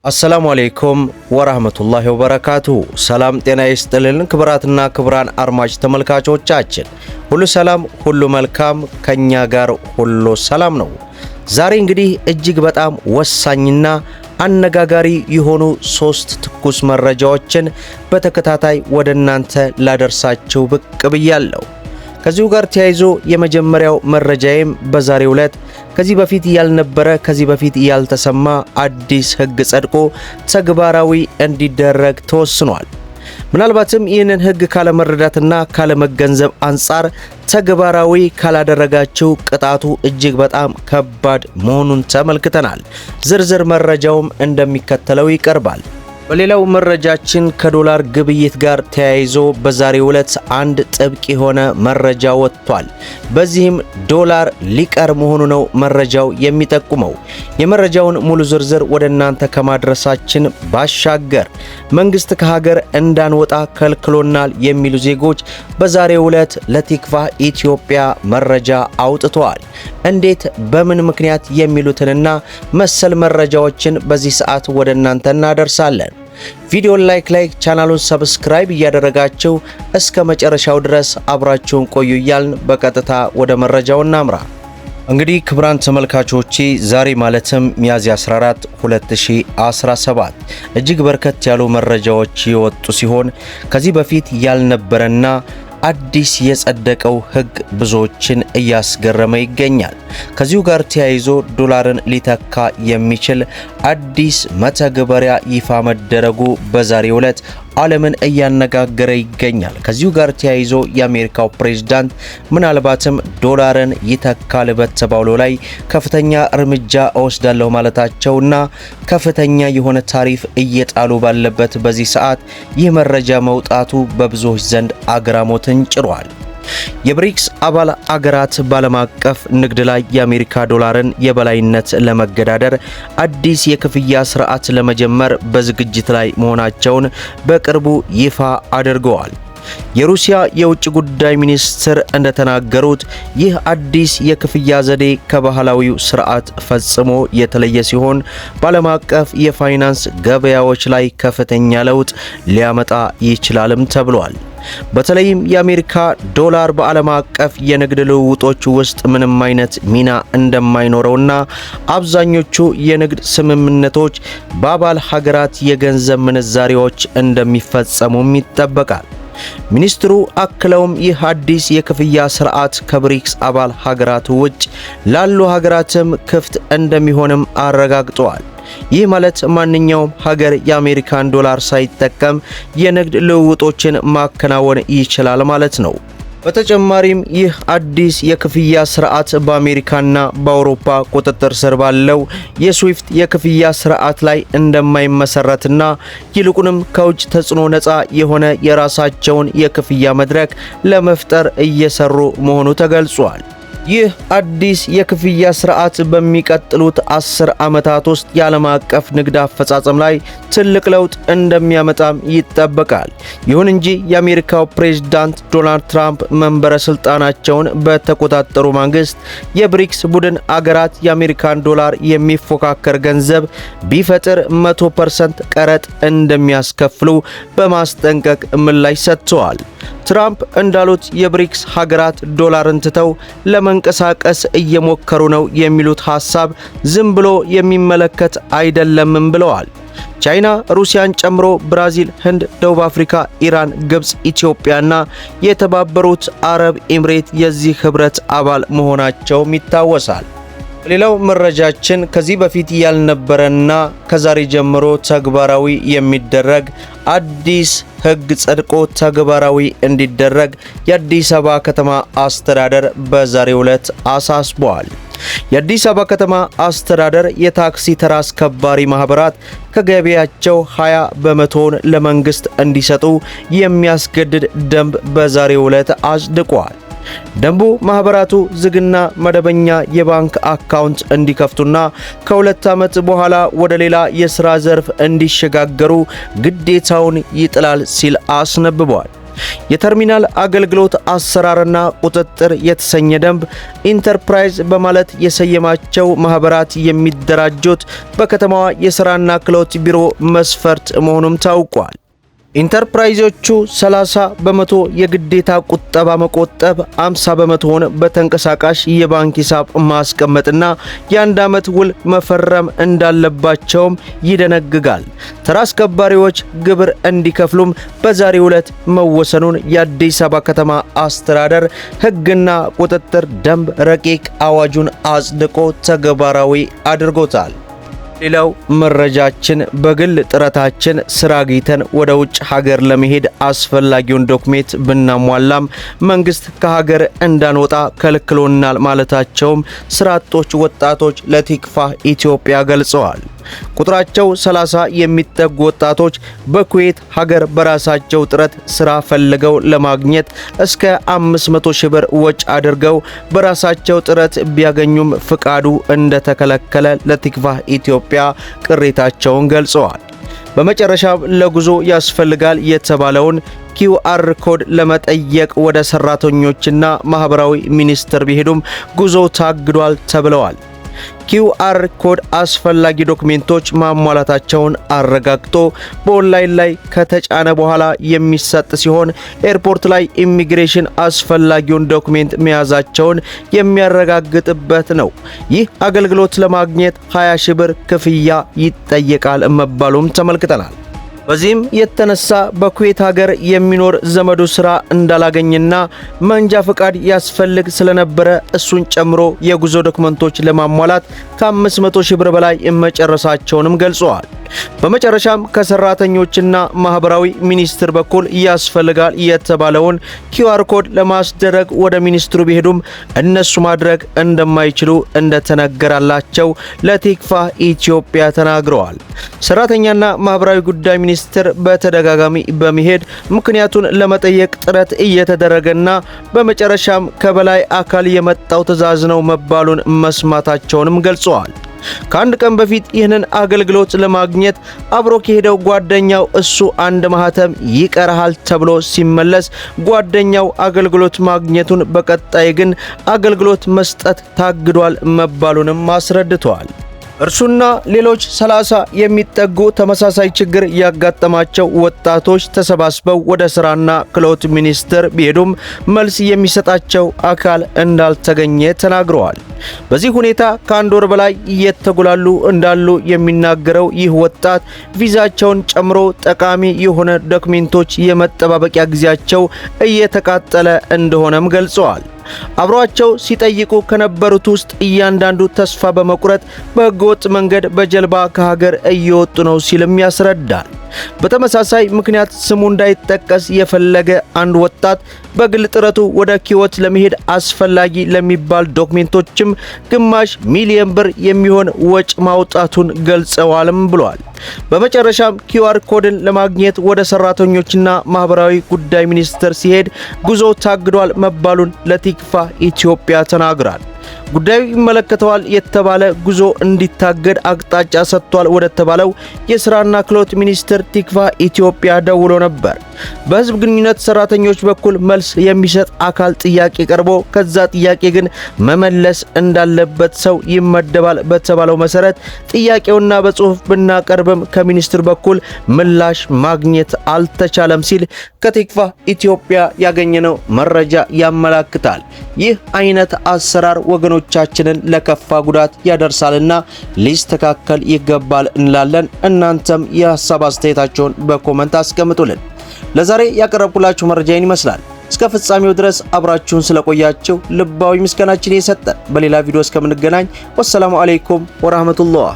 አሰላሙ አሌይኩም ወራህመቱላሂ ወበረካቱሁ። ሰላም ጤና ይስጥልን ክብራትና ክብራን አድማጭ ተመልካቾቻችን ሁሉ ሰላም፣ ሁሉ መልካም፣ ከኛ ጋር ሁሉ ሰላም ነው። ዛሬ እንግዲህ እጅግ በጣም ወሳኝና አነጋጋሪ የሆኑ ሶስት ትኩስ መረጃዎችን በተከታታይ ወደ እናንተ ላደርሳችሁ ብቅ ብያለሁ። ከዚሁ ጋር ተያይዞ የመጀመሪያው መረጃዬም በዛሬው ዕለት ከዚህ በፊት ያልነበረ፣ ከዚህ በፊት ያልተሰማ አዲስ ሕግ ጸድቆ ተግባራዊ እንዲደረግ ተወስኗል። ምናልባትም ይህንን ሕግ ካለመረዳትና ካለመገንዘብ አንጻር ተግባራዊ ካላደረጋችሁ ቅጣቱ እጅግ በጣም ከባድ መሆኑን ተመልክተናል። ዝርዝር መረጃውም እንደሚከተለው ይቀርባል። በሌላው መረጃችን ከዶላር ግብይት ጋር ተያይዞ በዛሬው ዕለት አንድ ጥብቅ የሆነ መረጃ ወጥቷል። በዚህም ዶላር ሊቀር መሆኑ ነው መረጃው የሚጠቁመው። የመረጃውን ሙሉ ዝርዝር ወደ እናንተ ከማድረሳችን ባሻገር መንግስት ከሀገር እንዳንወጣ ከልክሎናል የሚሉ ዜጎች በዛሬው ዕለት ለቲክቫህ ኢትዮጵያ መረጃ አውጥተዋል። እንዴት፣ በምን ምክንያት የሚሉትንና መሰል መረጃዎችን በዚህ ሰዓት ወደ እናንተ እናደርሳለን። ቪዲዮን like ቻናሉን subscribe እያደረጋችሁ እስከ መጨረሻው ድረስ አብራችሁን ቆዩ እያልን በቀጥታ ወደ መረጃው እናምራ። እንግዲህ ክቡራን ተመልካቾቼ ዛሬ ማለትም ሚያዝያ 14 2017 እጅግ በርከት ያሉ መረጃዎች የወጡ ሲሆን ከዚህ በፊት ያልነበረና አዲስ የጸደቀው ሕግ ብዙዎችን እያስገረመ ይገኛል። ከዚሁ ጋር ተያይዞ ዶላርን ሊተካ የሚችል አዲስ መተግበሪያ ይፋ መደረጉ በዛሬው ዕለት ዓለምን እያነጋገረ ይገኛል። ከዚሁ ጋር ተያይዞ የአሜሪካው ፕሬዝዳንት ምናልባትም ዶላርን ይተካል በተባለው ላይ ከፍተኛ እርምጃ እወስዳለሁ ማለታቸውና ከፍተኛ የሆነ ታሪፍ እየጣሉ ባለበት በዚህ ሰዓት ይህ መረጃ መውጣቱ በብዙዎች ዘንድ አግራሞትን ጭሯል። የብሪክስ አባል አገራት በዓለም አቀፍ ንግድ ላይ የአሜሪካ ዶላርን የበላይነት ለመገዳደር አዲስ የክፍያ ስርዓት ለመጀመር በዝግጅት ላይ መሆናቸውን በቅርቡ ይፋ አድርገዋል። የሩሲያ የውጭ ጉዳይ ሚኒስትር እንደተናገሩት ይህ አዲስ የክፍያ ዘዴ ከባህላዊው ስርዓት ፈጽሞ የተለየ ሲሆን በዓለም አቀፍ የፋይናንስ ገበያዎች ላይ ከፍተኛ ለውጥ ሊያመጣ ይችላልም ተብሏል። በተለይም የአሜሪካ ዶላር በዓለም አቀፍ የንግድ ልውውጦች ውስጥ ምንም አይነት ሚና እንደማይኖረውና አብዛኞቹ የንግድ ስምምነቶች በአባል ሀገራት የገንዘብ ምንዛሪዎች እንደሚፈጸሙም ይጠበቃል። ሚኒስትሩ አክለውም ይህ አዲስ የክፍያ ስርዓት ከብሪክስ አባል ሀገራት ውጭ ላሉ ሀገራትም ክፍት እንደሚሆንም አረጋግጠዋል። ይህ ማለት ማንኛውም ሀገር የአሜሪካን ዶላር ሳይጠቀም የንግድ ልውውጦችን ማከናወን ይችላል ማለት ነው። በተጨማሪም ይህ አዲስ የክፍያ ስርዓት በአሜሪካና በአውሮፓ ቁጥጥር ስር ባለው የስዊፍት የክፍያ ስርዓት ላይ እንደማይመሰረትና ይልቁንም ከውጭ ተጽዕኖ ነፃ የሆነ የራሳቸውን የክፍያ መድረክ ለመፍጠር እየሰሩ መሆኑ ተገልጿል። ይህ አዲስ የክፍያ ስርዓት በሚቀጥሉት 10 ዓመታት ውስጥ የዓለም አቀፍ ንግድ አፈጻጸም ላይ ትልቅ ለውጥ እንደሚያመጣም ይጠበቃል። ይሁን እንጂ የአሜሪካው ፕሬዝዳንት ዶናልድ ትራምፕ መንበረ ስልጣናቸውን በተቆጣጠሩ ማግስት የብሪክስ ቡድን አገራት የአሜሪካን ዶላር የሚፎካከር ገንዘብ ቢፈጥር 100% ቀረጥ እንደሚያስከፍሉ በማስጠንቀቅ ምላሽ ሰጥተዋል። ትራምፕ እንዳሉት የብሪክስ ሀገራት ዶላርን ትተው ለመንቀሳቀስ እየሞከሩ ነው የሚሉት ሐሳብ ዝም ብሎ የሚመለከት አይደለምም ብለዋል። ቻይና፣ ሩሲያን ጨምሮ ብራዚል፣ ህንድ፣ ደቡብ አፍሪካ፣ ኢራን፣ ግብጽ፣ ኢትዮጵያና የተባበሩት አረብ ኤምሬት የዚህ ህብረት አባል መሆናቸውም ይታወሳል። ሌላው መረጃችን ከዚህ በፊት ያልነበረና ከዛሬ ጀምሮ ተግባራዊ የሚደረግ አዲስ ሕግ ጸድቆ ተግባራዊ እንዲደረግ የአዲስ አበባ ከተማ አስተዳደር በዛሬው ዕለት አሳስቧል። የአዲስ አበባ ከተማ አስተዳደር የታክሲ ተራ አስከባሪ ማህበራት ከገቢያቸው 20 በመቶውን ለመንግስት እንዲሰጡ የሚያስገድድ ደንብ በዛሬው ዕለት አጽድቋል። ደንቡ ማህበራቱ ዝግና መደበኛ የባንክ አካውንት እንዲከፍቱና ከ2 ዓመት በኋላ ወደ ሌላ የሥራ ዘርፍ እንዲሸጋገሩ ግዴታውን ይጥላል ሲል አስነብቧል። የተርሚናል አገልግሎት አሰራርና ቁጥጥር የተሰኘ ደንብ ኢንተርፕራይዝ በማለት የሰየማቸው ማህበራት የሚደራጁት በከተማዋ የስራና ክህሎት ቢሮ መስፈርት መሆኑም ታውቋል። ኢንተርፕራይዞቹ 30% የግዴታ ቁጠባ መቆጠብ፣ 50%ውን በተንቀሳቃሽ የባንክ ሂሳብ ማስቀመጥና የአንድ ዓመት ውል መፈረም እንዳለባቸውም ይደነግጋል። ተራ አስከባሪዎች ግብር እንዲከፍሉም በዛሬው ዕለት መወሰኑን የአዲስ አበባ ከተማ አስተዳደር ሕግና ቁጥጥር ደንብ ረቂቅ አዋጁን አጽድቆ ተግባራዊ አድርጎታል። ሌላው መረጃችን በግል ጥረታችን ስራ አግኝተን ወደ ውጭ ሀገር ለመሄድ አስፈላጊውን ዶክሜንት ብናሟላም መንግስት ከሀገር እንዳንወጣ ከልክሎናል ማለታቸውም ስራ አጦች ወጣቶች ለቲክፋህ ኢትዮጵያ ገልጸዋል። ቁጥራቸው 30 የሚጠጉ ወጣቶች በኩዌት ሀገር በራሳቸው ጥረት ስራ ፈልገው ለማግኘት እስከ 500 ሺህ ብር ወጪ አድርገው በራሳቸው ጥረት ቢያገኙም ፍቃዱ እንደተከለከለ ለቲክቫህ ኢትዮጵያ ቅሬታቸውን ገልጸዋል። በመጨረሻም ለጉዞ ያስፈልጋል የተባለውን QR code ለመጠየቅ ወደ ሰራተኞችና ማህበራዊ ሚኒስቴር ቢሄዱም ጉዞ ታግዷል ተብለዋል። QR code አስፈላጊ ዶክሜንቶች ማሟላታቸውን አረጋግጦ በኦንላይን ላይ ከተጫነ በኋላ የሚሰጥ ሲሆን ኤርፖርት ላይ ኢሚግሬሽን አስፈላጊውን ዶክሜንት መያዛቸውን የሚያረጋግጥበት ነው። ይህ አገልግሎት ለማግኘት 20 ሺህ ብር ክፍያ ይጠየቃል መባሉም ተመልክተናል። በዚህም የተነሳ በኩዌት ሀገር የሚኖር ዘመዱ ስራ እንዳላገኝና መንጃ ፈቃድ ያስፈልግ ስለነበረ እሱን ጨምሮ የጉዞ ዶክመንቶች ለማሟላት ከ500 ሺህ ብር በላይ መጨረሳቸውንም ገልጸዋል። በመጨረሻም ከሰራተኞችና ማህበራዊ ሚኒስቴር በኩል ያስፈልጋል የተባለውን QR code ለማስደረግ ወደ ሚኒስትሩ ቢሄዱም እነሱ ማድረግ እንደማይችሉ እንደተነገራላቸው ለቲክፋህ ኢትዮጵያ ተናግረዋል። ሰራተኛና ማህበራዊ ጉዳይ ሚኒስቴር በተደጋጋሚ በመሄድ ምክንያቱን ለመጠየቅ ጥረት እየተደረገና በመጨረሻም ከበላይ አካል የመጣው ትዕዛዝ ነው መባሉን መስማታቸውንም ገልጸዋል። ከአንድ ቀን በፊት ይህንን አገልግሎት ለማግኘት አብሮ ከሄደው ጓደኛው እሱ አንድ ማህተም ይቀርሃል ተብሎ ሲመለስ ጓደኛው አገልግሎት ማግኘቱን፣ በቀጣይ ግን አገልግሎት መስጠት ታግዷል መባሉንም አስረድተዋል። እርሱና ሌሎች 30 የሚጠጉ ተመሳሳይ ችግር ያጋጠማቸው ወጣቶች ተሰባስበው ወደ ስራና ክህሎት ሚኒስቴር ቢሄዱም መልስ የሚሰጣቸው አካል እንዳልተገኘ ተናግረዋል። በዚህ ሁኔታ ከአንድ ወር በላይ እየተጉላሉ እንዳሉ የሚናገረው ይህ ወጣት ቪዛቸውን ጨምሮ ጠቃሚ የሆነ ዶክሜንቶች የመጠባበቂያ ጊዜያቸው እየተቃጠለ እንደሆነም ገልጸዋል። አብሯቸው ሲጠይቁ ከነበሩት ውስጥ እያንዳንዱ ተስፋ በመቁረጥ በህገወጥ መንገድ በጀልባ ከሀገር እየወጡ ነው ሲልም ያስረዳል። በተመሳሳይ ምክንያት ስሙ እንዳይጠቀስ የፈለገ አንድ ወጣት በግል ጥረቱ ወደ ኪወት ለመሄድ አስፈላጊ ለሚባል ዶክሜንቶችም 500,000 ብር የሚሆን ወጪ ማውጣቱን ገልጸዋልም ብሏል። በመጨረሻም QR code ን ለማግኘት ወደ ሰራተኞችና ማህበራዊ ጉዳይ ሚኒስቴር ሲሄድ ጉዞ ታግዷል መባሉን ለቲክፋህ ኢትዮጵያ ተናግራል። ጉዳዩ ይመለከተዋል የተባለ ጉዞ እንዲታገድ አቅጣጫ ሰጥቷል ወደ ተባለው የስራና ክህሎት ሚኒስቴር ቲክቫህ ኢትዮጵያ ደውሎ ነበር። በህዝብ ግንኙነት ሰራተኞች በኩል መልስ የሚሰጥ አካል ጥያቄ ቀርቦ ከዛ ጥያቄ ግን መመለስ እንዳለበት ሰው ይመደባል በተባለው መሰረት ጥያቄውና በጽሁፍ ብናቀርብም ከሚኒስትር በኩል ምላሽ ማግኘት አልተቻለም ሲል ከቲክቫህ ኢትዮጵያ ያገኘነው መረጃ ያመላክታል። ይህ አይነት አሰራር ወገኖቻችንን ለከፋ ጉዳት ያደርሳልና ሊስተካከል ይገባል እንላለን። እናንተም የሀሳብ አስተያየታችሁን በ comment አስቀምጡልን። ለዛሬ ያቀረብኩላችሁ መረጃ ይህን ይመስላል። እስከ ፍጻሜው ድረስ አብራችሁን ስለቆያችሁ ልባዊ ምስጋናችን የሰጠን። በሌላ ቪዲዮ እስከምንገናኝ والسلام عليكم ورحمة الله።